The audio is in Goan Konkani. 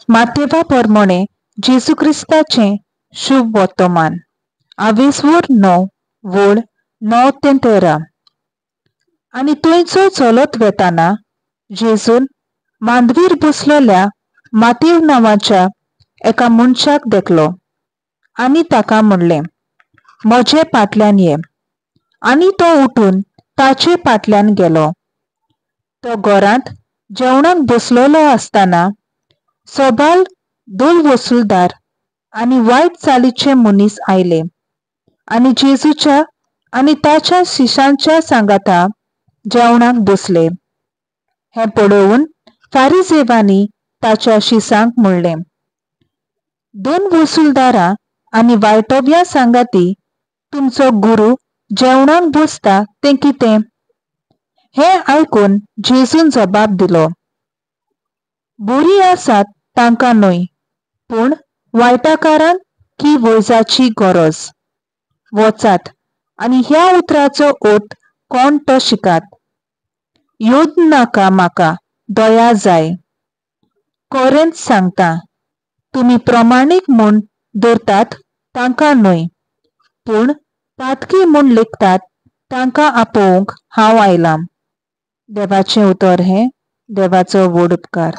मातेवा परमणे जेजू क्रिस्ताचें शुभ वर्तमान. आवेसवोर 9 वळ 9 ते 13. आनी थंयचो चलत वेताना जेजून मांदवीर बसलेल्या मातेव नांवाच्या एका मनशाक देखलो आनी ताका म्हणलें, म्हजे फाटल्यान ये. आनी तो उठून ताचे फाटल्यान गेलो. तो घरांत जेवणाक बसलेलो आसतना सोबाल दोल वसुलदार आनी वायट चालीचे मनीस आयले आनी जेजूच्या आनी ताच्या शिशांच्या सांगाता जेवणाक बसले. हें पळोवन फारिजेवांनी ताच्या शिसांक म्हणलें, दोन वसुलदारां आनी वायटोव्या सांगाती तुमचो गुरू जेवणाक बसता तें कितें? हें आयकून जेजून जबाब दिलो, बरीं आसात तांकां न्हय, पूण वायटाकारांक की वैजाची गरज. वचात आनी ह्या उतराचो अर्थ कोण तो शिकात. योद नाका म्हाका दया जाय. खरेंच सांगता, तुमी प्रमाणीक म्हूण धरतात तांकां न्हय, पूण पातकी म्हूण लेखतात तांकां आपोवंक हांव आयलां. देवाचें उतर हें देवाचो व्हड उपकार.